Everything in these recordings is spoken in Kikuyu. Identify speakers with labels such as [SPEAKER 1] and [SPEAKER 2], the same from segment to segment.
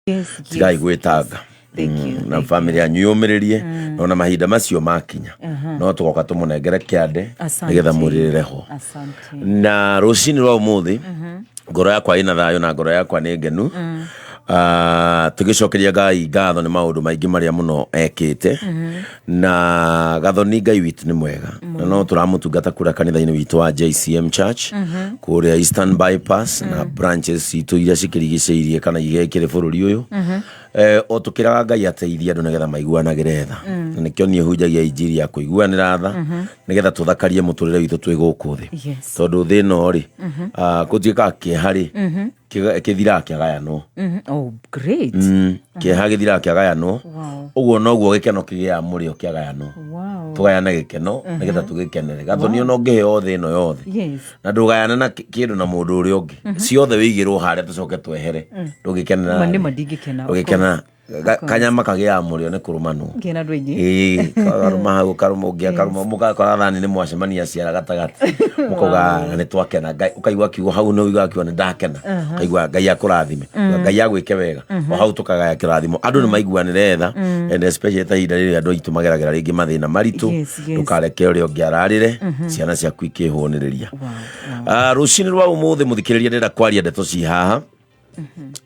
[SPEAKER 1] Tigai gwĩtanga.
[SPEAKER 2] Thank you,
[SPEAKER 1] Na bamĩrĩ yanyu yũmĩrĩrie, na ona mahinda macio makinya no tũgoka tũmũnengere kĩande
[SPEAKER 2] Asante.
[SPEAKER 1] nĩgetha mũrĩrĩre ho.
[SPEAKER 2] Asante.
[SPEAKER 1] Na rũcinĩ rwa ũmũthĩ ngoro yakwa ĩna thayũ na ngoro yakwa nĩ ngenu. Ah, tũgĩcokeria Ngai ngatho nĩ maũndũ maingĩ marĩa mũno ekĩte. Na Gathoni, Ngai witũ nĩ mwega, na no tũramũtungata kũrĩa kanitha-inĩ witũ wa JCM Church kũrĩa Eastern Bypass na branches citũ iria cikĩrigicĩirie kana iria ikĩrĩ bũrũri ũyũ. O tũkĩraga Ngai ateithie andũ nĩgetha maiguanagĩre tha, na nĩkĩo niĩ hunjagia injiri ya kũiguanĩra tha nĩgetha tũthakarie mũtũrĩre witũ twĩ gũkũ thĩ. Tondũ thĩ ĩno rĩ, gũtuĩkaga kĩeha rĩ, kĩthiraga kĩagayanwo.
[SPEAKER 2] Oh, great.
[SPEAKER 1] Kĩeha gĩthiraga kĩagayanwo. Ũguo noguo gĩkeno kĩgĩaga mũrĩo kĩagayanwo. Tũgayane gĩkeno nĩgetha tũgĩkenere. Gathoni, ona ũngĩheo thĩ ĩno yothe na ndũgayane na kĩndũ na mũndũ ũrĩa ũngĩ, ciothe wĩigĩrwo harĩa tũcoke twehere, ndũngĩkenera.
[SPEAKER 2] Ma nĩma ndingĩkena, of
[SPEAKER 1] Ndũngĩkena. Kanyama kagĩaga mũrĩo nĩ kũrũmanwo.
[SPEAKER 2] Ngĩna andũ aingĩ.
[SPEAKER 1] Ĩĩ, karũma hau, karũma ũngĩ akarũma, mũgakora thani nĩ mwacemania ciara gatagatĩ, mũkauga nĩ twakena. Ngai ũkaigua kiugo hau, nĩ ũiguaga kiugo nĩ ndakena, ũkaigua Ngai akũrathime, Ngai agwĩke wega. O hau tũkagaya kĩrathimo, andũ nĩ maiguanĩre tha, and especially ta ihinda rĩrĩ andũ aitũ mageragĩra rĩngĩ mathĩna maritũ. Ndũkareke ũrĩa ũngĩ ararĩre ciana ciaku ikĩhũnĩrĩria. Ah, rũcinĩ rwa ũmũthĩ, mũthikĩrĩria, ndĩrenda kwaria ndeto ci haha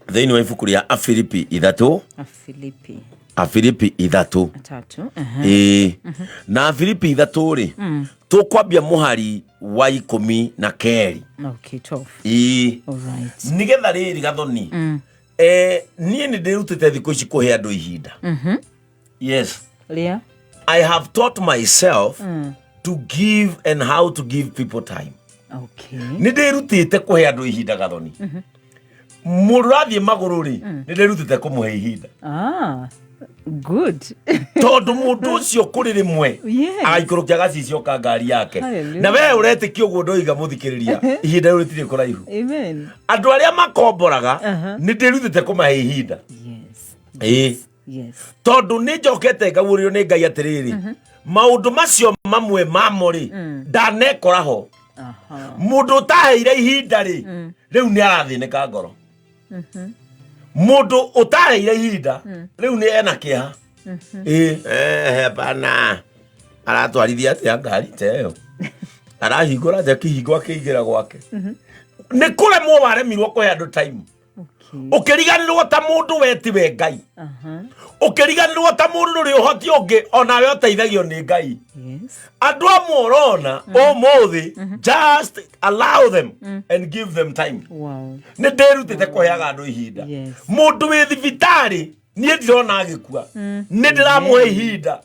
[SPEAKER 1] thĩinĩ wa ibuku rĩa Afilipi 3.
[SPEAKER 2] Afilipi.
[SPEAKER 1] Afilipi 3.
[SPEAKER 2] 3.
[SPEAKER 1] Ĩĩ, na Afilipi 3 rĩ, tũkwambia mũhari wa 12.
[SPEAKER 2] Okay, 12.
[SPEAKER 1] Ĩĩ.
[SPEAKER 2] All right.
[SPEAKER 1] Nĩgetha rĩrĩ, Gathoni, niĩ nĩ ndĩrutĩte thikũ ici kũhe andũ ihinda. Yes.
[SPEAKER 2] Lia.
[SPEAKER 1] I have taught myself to give and how to give people time. Nĩ ndĩrutĩte kũhe andũ ihinda, Gathoni. Mũndũ ũrathiĩ magũrũ rĩ, nĩ ndĩrutĩte kũmũhe ihinda.
[SPEAKER 2] Ah, good.
[SPEAKER 1] Tondũ mũndũ ũcio kũrĩ rĩmwe agaikũrũkia gacicio ka ngari yake.
[SPEAKER 2] Hallelujah.
[SPEAKER 1] Na we ũretĩkia ũguo ndoiga, mũthikĩrĩria, ihinda rĩu rĩtirĩ kũraihu.
[SPEAKER 2] Amen.
[SPEAKER 1] Andũ arĩa makomboraga, nĩ ndĩrutĩte kũmahe ihinda. Ĩĩ. Tondũ nĩ njokete ngaguũrĩrio nĩ Ngai atĩrĩrĩ, maũndũ macio mamwe mamo rĩ, ndanekora ho. Mũndũ ũtaheire ihinda rĩ, rĩu nĩ arathĩnĩka ngoro. Mũndũ ũtaheire ihinda rĩu nĩ ena kĩeha. Ĩĩ, bana aratwarithia atĩa ngari ta ĩyo, arahingũra atĩa kĩhingo akĩingĩra gwake? Nĩ kũremwo waremirwo kũhe andũ time. Ũkĩriganĩrwo ta mũndũ we tiwe Ngai. Ũkĩriganĩrwo ta mũndũ ndũrĩ ũhoti ũngĩ, onawe ũteithagio nĩ Ngai. Andũ amwe ũrona ũmũthĩ, just allow them and give them time. Nĩ ndĩrutĩte kũheaga andũ ihinda. Mũndũ wĩ thibitarĩ, niĩ ndirona agĩkua, nĩ ndĩramũhe ihinda.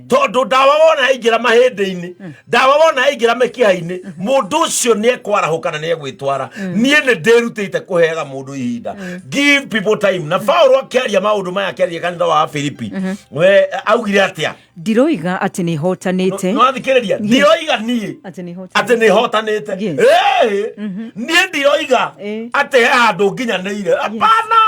[SPEAKER 1] Tondũ ndawa wona yaingĩra mahĩndĩ-inĩ, ndawa wona yaingĩra mĩkiha-inĩ, mũndũ ũcio nĩ ekwarahũka na nĩ egwĩtwara. Niĩ nĩ ndĩrutĩte kũheaga mũndũ ihinda. Give people time. Na Paulo akĩaria maũndũ maya, akĩaria kanitha wa Filipi, we augire atĩa?
[SPEAKER 2] Ndiroiga atĩ nĩ hotanĩte.
[SPEAKER 1] No athikĩrĩria, ndiroiga niĩ
[SPEAKER 2] atĩ nĩ
[SPEAKER 1] atĩ nĩ hotanĩte. Ĩĩ, niĩ ndiroiga atĩ he handũ nginyanĩire, hapana.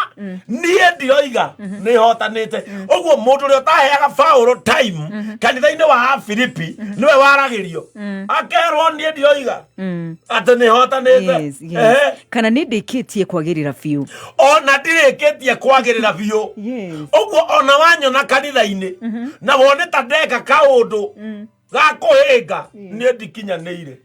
[SPEAKER 1] Niĩ ndiroiga nĩ hotanĩte. Ũguo mũndũ ũrĩa ũtaheaga Paulo time kanitha-inĩ wa Filipi nĩwe waragĩrio akerwo, niĩ ndiroiga atĩ nĩ hotanĩte.
[SPEAKER 2] Yes. Kana nĩ ndĩkĩtie kwagĩrĩra biũ.
[SPEAKER 1] Ona ndirĩkĩtie kwagĩrĩra biũ. Ũguo ona wanyona kanitha-inĩ na wone ta ndeka kaũndũ ga kũhĩnga, niĩ ndikinyanĩire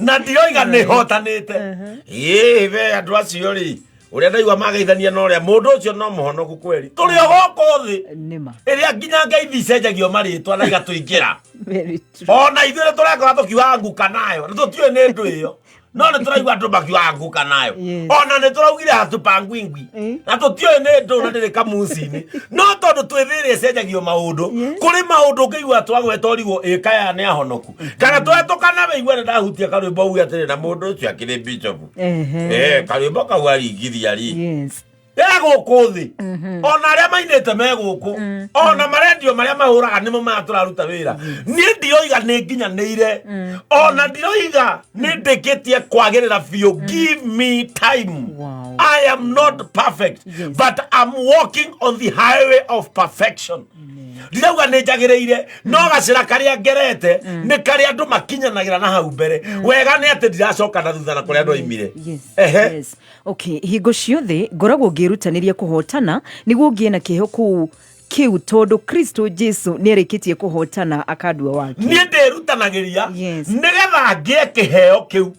[SPEAKER 1] na ndiroiga nĩ hotanĩte. Ĩĩ, we andũ acio rĩ, ũrĩa ndaigua mageithania na ũrĩa mũndũ ũcio no mũhonoku kweri, tũrĩ o gũkũ thĩ
[SPEAKER 2] Nĩma.
[SPEAKER 1] ĩrĩa nginya ngeithi icenjagio marĩtwa na igatũingĩra.
[SPEAKER 2] Very true.
[SPEAKER 1] Ona ithuĩ nĩ tũrekora tũkiuga nguka nayo, na tũtiũĩ nĩ ndũ ĩyo, no nĩ tũraigua andũ makiuga nguka nayo. Ona nĩ tũraugire hatupangwingwi na tũtiũĩ nĩ ndũ na ndĩrĩ kamuci-inĩ, no tondũ twĩ thĩ ĩrĩa ĩcenjagio maũndũ. Kũrĩ maũndũ ũngĩigua twagweta ũrigwo ĩkaya nĩ ahonoku kana twetũkana, wĩigua nĩ ndahutia karwĩmbo uge atĩrĩ, na mũndũ ũcio akĩrĩ bishop. Karwĩmbo kau aringithia rĩ, e gũkũ thĩ, ona arĩa mainĩte me gũkũ, ona marendio marĩa mahũraga nĩmo maya tũraruta wĩra. Niĩ ndiroiga nĩ nginyanĩire, ona ndiroiga nĩ ndĩkĩtie kwagĩrĩra biũ. Give me time. I am not perfect, but I'm walking on the highway of perfection. Ndirauga nĩ njagĩrĩire, no gacĩra karĩa ngerete nĩ karĩa andũ makinyanagĩra na hau mbere. Wega nĩ atĩ ndiracoka na thutha na kũrĩa andũ aimire. Ehe.
[SPEAKER 2] Yes. Okay, hingo ciothe ngoragwo ngĩru Ngĩrutanĩria kũhotana nĩguo ngĩe na kĩheo kũu kĩu, tondũ Kristo Jesu nĩ arĩkĩtie kũhotana akandua wake.
[SPEAKER 1] Niĩ ndĩrutanagĩria nĩgetha ngĩe kĩheo kĩu,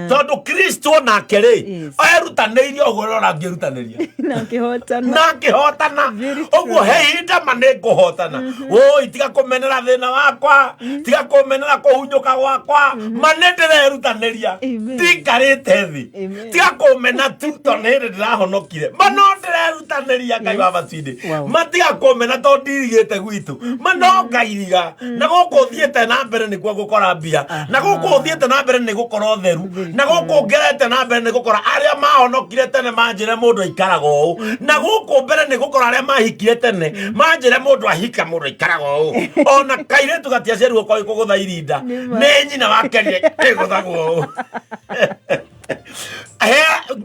[SPEAKER 1] tondũ Kristo nake rĩ, erutanĩirie ũguo ũrĩa ũrangĩrutanĩria.
[SPEAKER 2] Na akĩhotana.
[SPEAKER 1] Na ngĩhotana.
[SPEAKER 2] Very true.
[SPEAKER 1] Ũguo he ihinda ma nĩ ngũhotana. Woi, tiga kũmenera thĩna wakwa, tiga kũmenera kũhunyũka gwakwa, ma nĩ ndĩrerutanĩria. Ndikarĩte thĩ. Tiga kũmena tu tondũ nĩ hĩndĩ ndĩrahonokire, ma no ndĩrerutanĩria. Ngai wa macindĩ. Ma tiga kũmena tondũ ndirigĩte gwitũ, ma no ngairiga na gũkũ thiĩte na mbere nĩkuo ngũkora mbia, na gũkũ thiĩte na mbere nĩ gũkora ũtheru, na gũkũ ngerete na mbere nĩ gũkora arĩa mahonokire tene manjĩre mũndũ aikaraga ũũ, na gũkũ mbere nĩ gũkora arĩa mahikire tene manjĩre mũndũ ahika mũndũ aikaraga ũũ. Ona kairĩtu gatiaciarirwo koĩ kũgũtha irinda.
[SPEAKER 2] Nĩ ma.
[SPEAKER 1] Nĩ nyina wakerire ĩgũthagwo ũũ.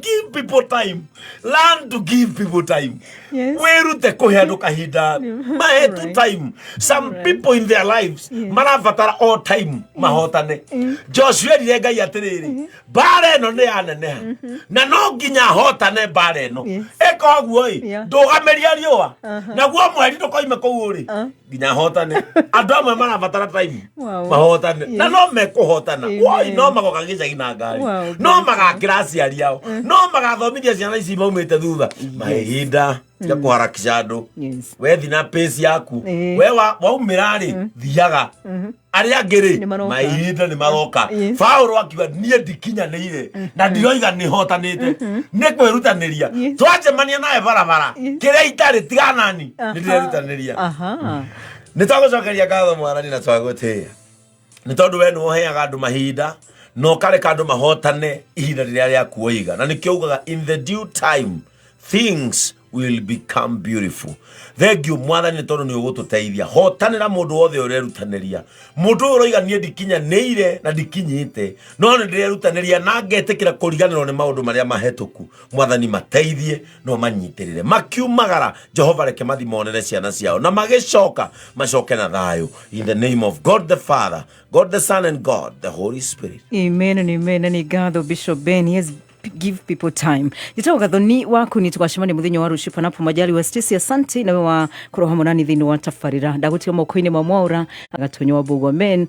[SPEAKER 1] Give people time. Learn to give people time. Wĩrute kũhe andũ kahinda, mahe tu time. Some people in their lives marabatara all time mahotane. Joshua erire Ngai atĩrĩrĩ, mbara ĩno nĩ yaneneha na no nginya hotane mbara ĩno. Ĩka ũguo ĩ, ndũgamĩria riũa naguo mweri ndũkoime kũu ũrĩ nginya hotane. Andũ amwe marabatara time mahotane, na no mekũhotana. Woi, no magoka gĩcagi na ngari, no magakĩra aciari ao, no magathomithia ciana ici maumĩte thutha. Mahe ihinda cia kũharakisha andũ. We thi na pace yaku. We waumĩra rĩ, thiaga, arĩa angĩ rĩ,
[SPEAKER 2] Nĩ maroka.
[SPEAKER 1] mahinda nĩ maroka. Paulo akiuga, niĩ ndikinyanĩire na ndiroiga nĩ hotanĩte, nĩ kwĩrutanĩria. Twacemania nawe barabara, kĩrĩa itarĩ tiganani, nĩ ndĩrerutanĩria. Nĩ twagũcokeria ngatho, Mwathani, na twagũtĩĩa nĩ tondũ we nĩ ũheaga andũ mahinda na ũkareka andũ mahotane ihinda rĩrĩa rĩaku woiga. Na nĩkĩo ugaga, "In the due time things will become beautiful." Thank you, Mwathani, nĩ tondũ nĩ ũgũtũteithia. Hotanĩra mũndũ wothe ũrerutanĩria, mũndũ ũyũ ũroiga, "Niĩ ndikinyanĩire na ndikinyĩte, no nĩ ndĩrerutanĩria na ngetĩkĩra kũriganĩrwo nĩ maũndũ marĩa mahĩtũku." Mwathani, mateithie no manyitĩrĩre makiumagara. Jehova, reke mathi monere ciana ciao na magĩcoka macoke na thayũ. In the name of God the Father, God the Son and God the Holy Spirit.
[SPEAKER 2] Amen and amen. Na nĩ ngatho, Bishop Ben. Yes, give people time. Njĩtagwo Gathoni waku nĩ tũgacemania mũthenya wa rũciũ panapo majaliwa. Stacy, asante nawe wa kũrwo hamwe nani thĩinĩ wa tabarĩra. Ndagũtiga moko-inĩ ma Mwaũra Agatonya wa Mbũgua. Amen.